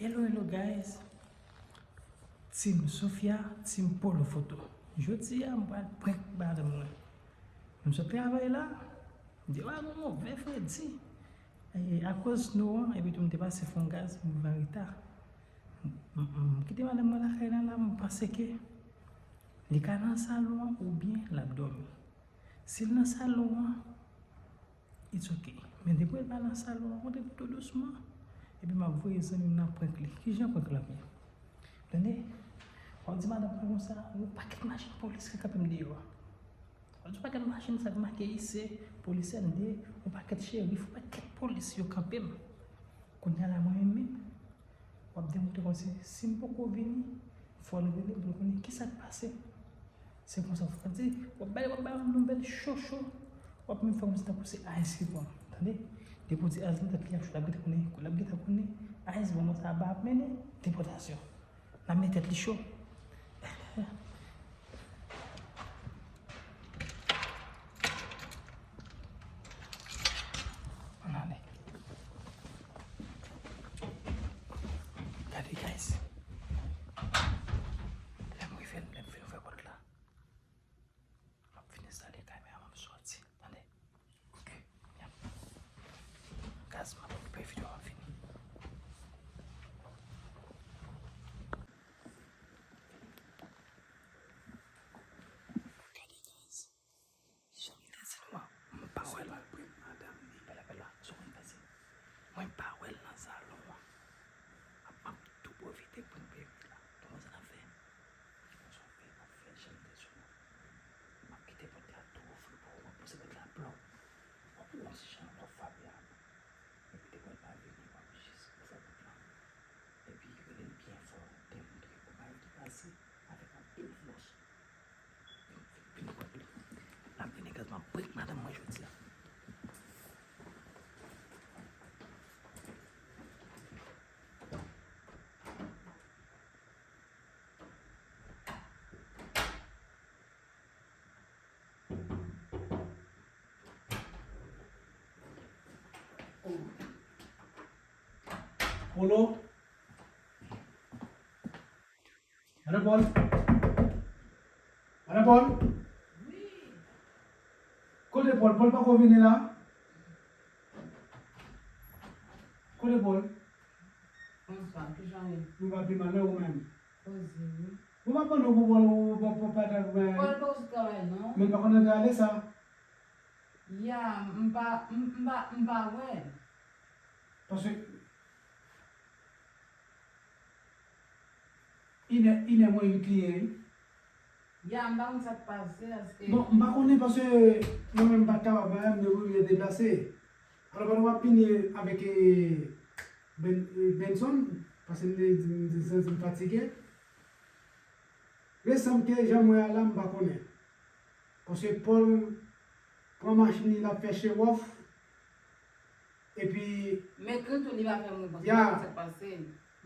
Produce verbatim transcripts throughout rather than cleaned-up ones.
Hello, hello guys. Team Sofia, Team Polo Foto. Jodi a m pral prank madanm mwen. M sot travay la, m te ba nou move fredi. E, akoz snow an, epi tou m te pase fon gaz, m rive an reta. M, m, m kite madanm mwen lakay la, la, m panse ke li ka nan salon an oubyen l ap dòmi. Si l nan salon an, it's ok. Men depi l pa nan salon an, monte tou dousman. Epi m ap voye zanmi m nan prank li. Kijan prank la ap ye? Tande? W ap di madanm mwen konsa, yon pakèt machin polis ki kanpe m deyò a. W ap di pakèt machin sa k make I C, polis N D, yon pakèt cherif, yon pakèt polis yo kanpe m. Kounye a la mwen menm, w ap demontre kòmsi si m poko vini, fò l rele m pou l konnen kisa k pase. Se konsa w fè di, w ap bay, w ap bay yon nouvèl cho cho. W ap menm fè kòmsi tankou se Ice ki pran. Tande? Depi w di Ice nan tèt li ap cho, l ap gentan konnen, l ap gentan konnen Ice bon, sa ap mennen depòtasyon. L ap met tèt li cho. Ann ale. Gade, guys. Lè m rive, lè m fin ouvè pòt la, m ap fin enstale kamera, m ap sòti. Tande? Ok. Yap. Guys, m ap koupe videyo a, m ap vini. Gade, guys. Jan m te di nou an, m pa wè l. Pale, pale la, sou konn pase. Mwen pa wè l nan salon an. M ap, m ap tou pwofite pou m peye la. Kòman sa n ap fè? Kòman sa n ap fè? N ap fè jan m te di nou an. M ap kite pòt la tou ouvri pou ou, m ap pouse pòt la blo. W ap wè yon ti jan w ap frape a. Epi depi w pa vini, w ap jis ouvè pòt la. Epi rele l byen fò, demontre yon bagay ki pase avèk anpil fòs. L ap vini, guys, m ap prank madanm mwen jodi a. Polo. Madan Paul? Madan Paul? Wi. Kote Paul? Paul pako vini la? Kote Paul? Bonswa, kijan w ye? Nou pa pi mal, e ou menm? Poze wi. Ou pa pann ou pou Paul, ou pa, pa, pa ta, men Paul pa sou travay non. Men l pa konn antre ale sa? Ya, m pa, m, m pa, m pa wè l. Paske Inè, inè mwen uit li ye, wi. Ya, m pa konn sa k pase, paske bon, m pa konnen paske mwen menm m pa t kapab, mwen menm, m te oblije deplase. Alò, pandan w ap vini avèk, e, Ben, e, Benson, paske m te, m te santi m fatige. Resanm ke jan m wè a la, m pa konnen. Paske Paul pran machin li, l ap fè show off. Epi m ekri tou, li pa fè m repons. Ya. Sa k pase?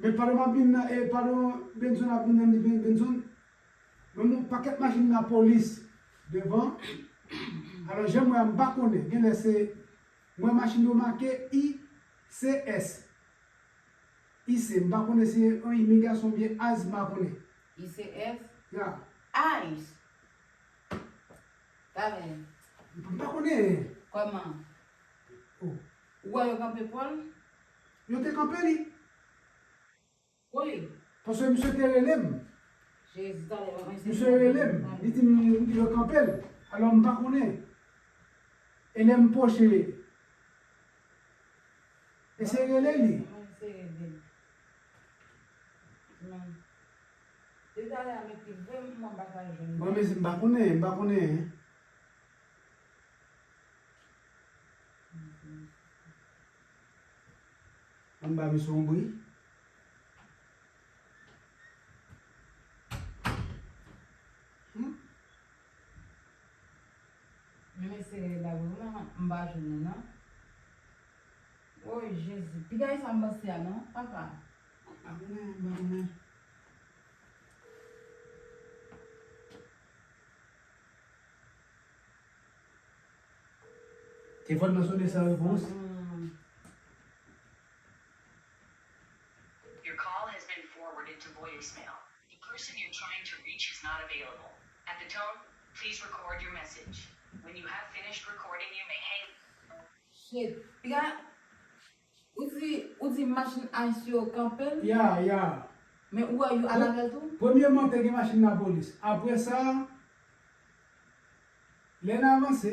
Men pandan m ap vin nan, e, pandan Benson ap vin nan, li vin Benson, men yon pakèt machin lapolis devan. Alò, jan m wè a, m pa konnen. Genlè se, m wè machin yo make I C S. I C, m pa konnen si se yon imigrasyon oubyen ice, m pa konnen. I C S? Ya. Ice. Talè. M pa konnen. Kòman? Oh. Ou wè yo kanpe Paul? Yo te kanpe li. Wi. Paske misye te rele m. Jezi, talè, mwen. Misye rele m. Li di m yo kanpe l. Alò, m pa konnen. E lè m pwoche, eseye rele li. Mwen eseye rele li. Non. Depi talè a m ekri vre, mwen pa ka jwenn li. Bon, mezye, m pa konnen, m pa konnen. Ann ba misye yon bri. Hmm? Men mesye la, vreman, m pa jwenn li, non. Woy, Jezi. Piga e sa m panse a, non, papa. M pa konnen, m pa konnen. Telefòn nan sonnen san repons. Hmm. Your call forwarded to voicemail. The person you're trying to reach is not available. At the tone, please record your message. When you have finished recording, you may hang. Shit. Piga, ou di, ou di machin ICE yo kanpe l? Ya, ya. Men ou wè yo al avè l tou? Premyèman, te gen machin lapolis. Apre sa, lè n avanse,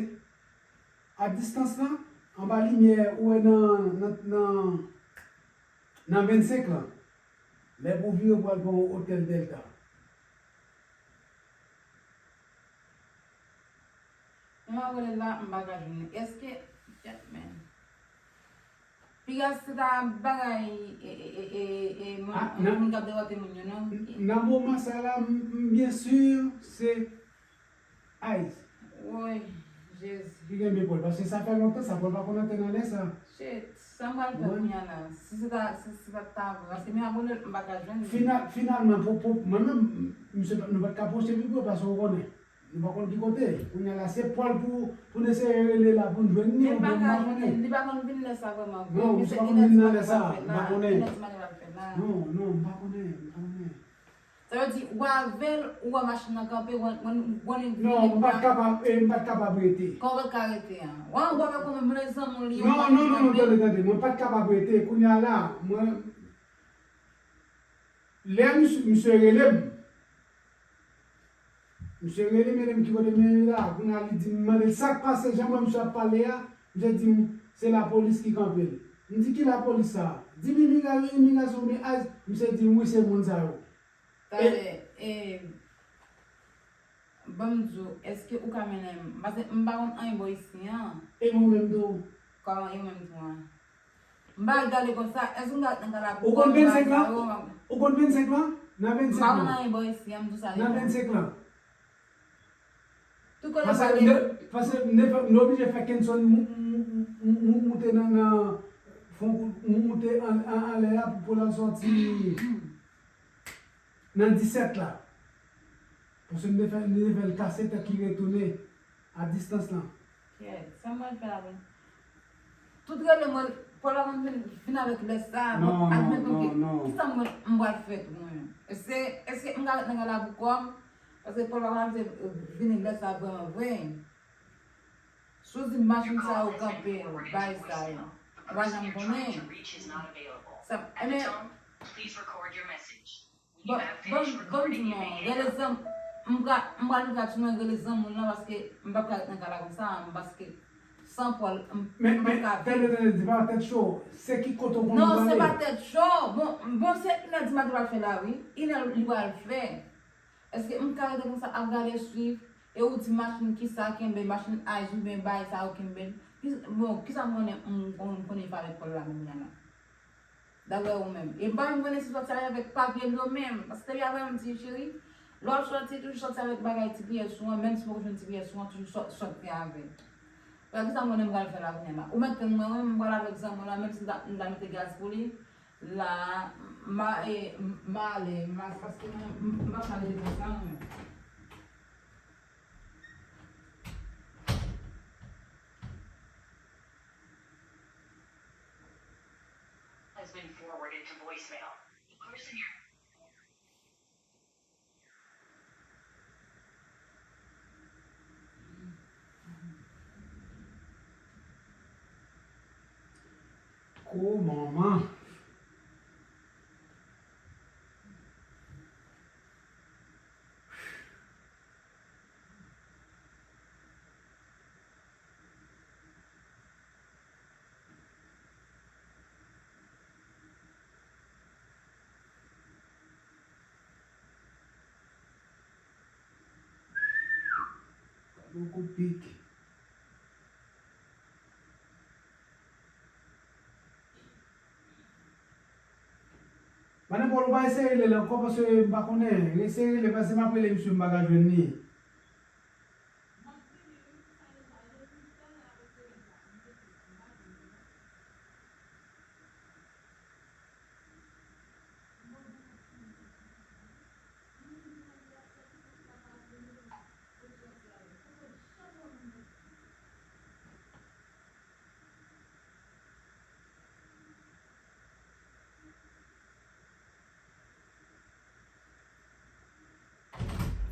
a distans lan, anba limyè, ou wè nan, nan, nan, nan vennsenk lan, lè pou w vire pou w al pran otèl Delta. Mwen ap rele la, m pa ka jwenn li. Èske, men. Piga se ta bagay, e, e, e, e, e, moun, ah, moun k ap dewote moun yo, non? Nan moman sa la, m, m byen si se ICE. Woy, Jezi. Ki gen bepòl, paske sa fè lontan, sa pòl pa konn antre nan lè sa. Shit, sa m pral fè kounye a la? Si se ta, si se ta, ta vre, paske men ap rele, m pa ka jwenn li. Fina-, finalman, pou, pou, mwen menm, misye, nou pa t ka pwoche pi pre, paske ou konnen. Nou pa konn ki kote. Kounye a la, se pòl pou, pou n eseye rele la pou n jwenn li, oubyen m pa konnen. Li pa konn vin lè sa vrèman vre. Non, misye pa konn vin nan lè sa, m pa konnen. Kilè di maten l ap fè la? Non, non, m pa konnen, m pa konnen. Sa vle di, ou avè l, ou wè machin nan kanpe, ou, ou, ou konnen vini. Non, m pa t kapab, e, m pa t kapab rete. Kòman w pa t ka rete an? Ou, ou avè kòman, m rele zanmi w li, ou pa t kanpe. Non, non, non, non, tande, tande, mwen pa t kapab rete. Kounye a la, mwen, lè misye, misye rele m, Misye rele, mande m ki kote m ye la. Kounye a li di m, mande l sa k pase, jan m wè misye ap pale a. Misye di m, se lapolis ki kanpe l. M di, ki lapolis sa a? Di m imigra-, imigrasyon oubyen ICE? Misye di m, wi, se moun sa yo. Talè, e, ban m di w, èske ou ka mennen m? Paske m pa konn anyen bò isi an. E mwen menm tou. Kòman e mwen menm tou an? M pa gade konsa, èske m ka ret nan kay la pou kòm bagay sa yo? Ou konn vennsenk lan? Ou konn vennsenk lan? Nan vennsenk lan. M pa konn anyen bò isi an, m di w sa deja. Nan vennsenk lan. Tout kote m pale. Paske m te, paske m te fè, m te oblije fè Kenson mou-, mou-, mou-, mou-, moute nan, nan, fon, mou-, moute an, an, anlè a pou, pou l al sòti nan disèt la. Paske m te fè, m te fè l kase tèt li retounen a distans lan. Kèt, sa m pral fè la menm? Tout rele mwen, Paul ap vin, vin avèk lè sa, mwen pa t menm konn ki, ki sa mwen, m pral fè tou mwen menm? Èske, èske m ka ret nan kay la pou kò m? Paske Paul pa t vle vini lè sa vrèman vre. Si w di machin sa yo kanpe, bay sa yo. Ou pa janm konnen. Sa, ebyen, bon, bon, bon, di non, rele zanm-, m pra-, m pral vin gad sou mwen, rele zanmi w lan, paske m p ap ka ret nan kay la konsa, m, paske san Paul, m, m p ap ka viv. Men, men, tande, tande, di pa tèt cho, se ki kote w konn pale? Non, se pa tèt cho. Bon, bon, se lè di maten pral fè la, wi. Inè li pral fè. Èske m ka rete konsa ap gade swiv, e ou di machin kisa kenbe, machin ICE oubyen bagay sa yo kenbe l? Ki, bon, kisa m konnen m, m konnen fè avèk Paul la menm la la? Daprè ou menm. E m pa menm konnen si sòti avèk papye l yo menm. Paske depi apre m di cheri, lè w ap sòti, toujou sòti avèk bagay ti pyès ou an, menm si poko jwenn ti pyès ou an, toujou sò-, sòti avèk. Frè, kisa m konnen m pral fè la kounye a la? Ou mèt tann mwen, wi, m pral avèk zanmi w la, menm si m ta, m ta mete gaz pou li. La, m a, e, m ale, m a, paske mwen, m, m pa pale de konsa, mwen. Has been forwarded to voicemail. The person you're Ko manman. Gade yon kout pik. Madan Paul, ou pa eseye rele l ankò, paske m pa konnen. Eseye rele, paske m ap rele misye, m pa ka jwenn li.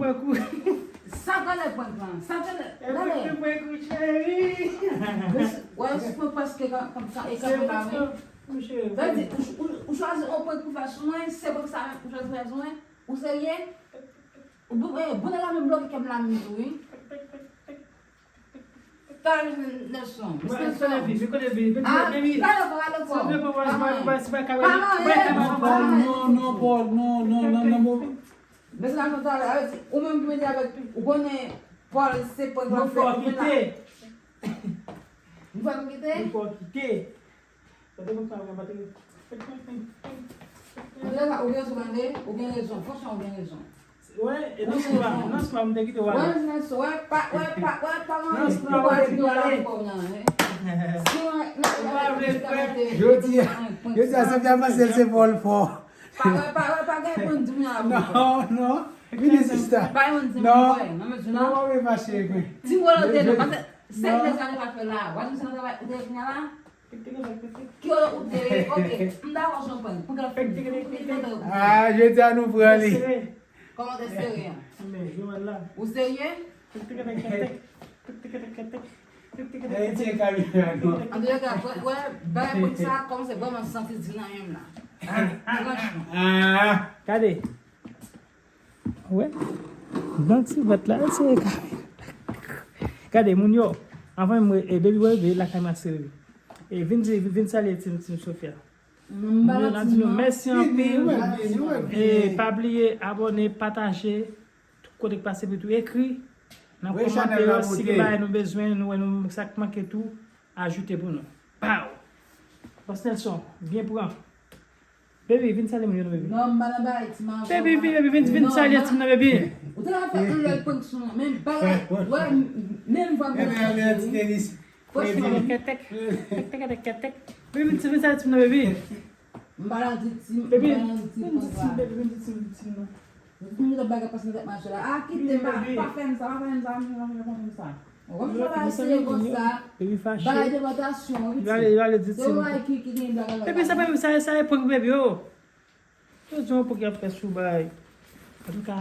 prank ou. Sa gade prank lan. Sa gade. Gade. Prank ou, cheri. Wè, si mwen prèske kan kan e kanpe la wi. Sa di, ou chwazi yon prank pou fè sou mwen, se prank sa menm ou chwazi fè sou mwen. Ou serye? Ou bon, eh, bon la menm bloke kè m la menm tou wi. Talè Nelson. Mwen konnen vi, mwen konnen vi. Ah, talè ankò, talè ankò. Non, non, Paul, non, non, non, non, non. Men se la nou talè, ou menm ki mete avèk, ou konnen Paul se prank la fè ou vin la. Nou fè nou kite. Nou fè nou kite? Nou fè nou kite. Ou gen rezon, tande, ou gen rezon, franchman ou gen rezon. Wè, e nan swa, nan swa m te kite w ale. Wè, nan swa, wè, pa, wè, pa, wè, pa nan swa, wè, te kite w ale. Jodi a, jodi a, Sofia panse l se Paul fò. Pa, wè, pa, wè, pa gen moun di m nan. Non, non. Vini, sista. Pa yon di m, non, wè, non, men non. Ou pa vle fache, wi. Di m wè lòt de nou, paske se de zane pa fè la. Wè, nou se nan travay, ou te vin la. Ki ou te, ok, m dakò, Jean Paul. Pou gade fini. Ah, jodi a nou pran li. Kòman te sere a? Ou serye? Antouka, wè, bagay prank sa kòmanse vrèman santi di nan menm la. Franchman. Gade. Wè. Nan ti bòt la, se kamera. Gade, moun yo. Anvan m, e, baby boy, veye lakay m a sere. E, vin di, vin salye Team, Team Sofia. Moun yo, n ap di nou mèsi anpil. E, pa bliye abòne, pataje, tout kote k pase pou tou ekri. Nan kòmantè yo, si gen bagay nou bezwen, nou wè nou sa k manke tou, ajoute pou nou. Pow! Bòs Nelson, byen pran. Baby, vin salye moun yo non, baby. Non, m pa nan bagay ti maman. Baby, vin, baby, vin, vin salye ti moun nan, baby. Ou te la fè yon lòt prank sou mwen, men bagay, wè, menm vwa mwen. Franchman. Kètèk, kètèk, kètèk, kètèk. Baby, vin, vin salye ti moun nan, baby. M pa nan di ti, m pa nan di ti prank la. Baby, vin di ti, vin di ti, vin di ti, non. Ou konn lòt bagay pase nan tèt mache la. Ah, kite m, pa, pa fè m sa, pa fè m sa, pa fè m sa. Ou konn travay serye konsa, bagay depòtasyon, wi. Li ale, li ale di ti. Se ou ki, ki gen bagay la. Epi sa pa menm sa, sa e prank baby yo. Yo di yon prank y ap fè sou bagay. Antouka,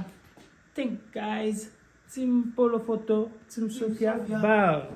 thank guys. Team Polo Photo, Team Sofia, bow.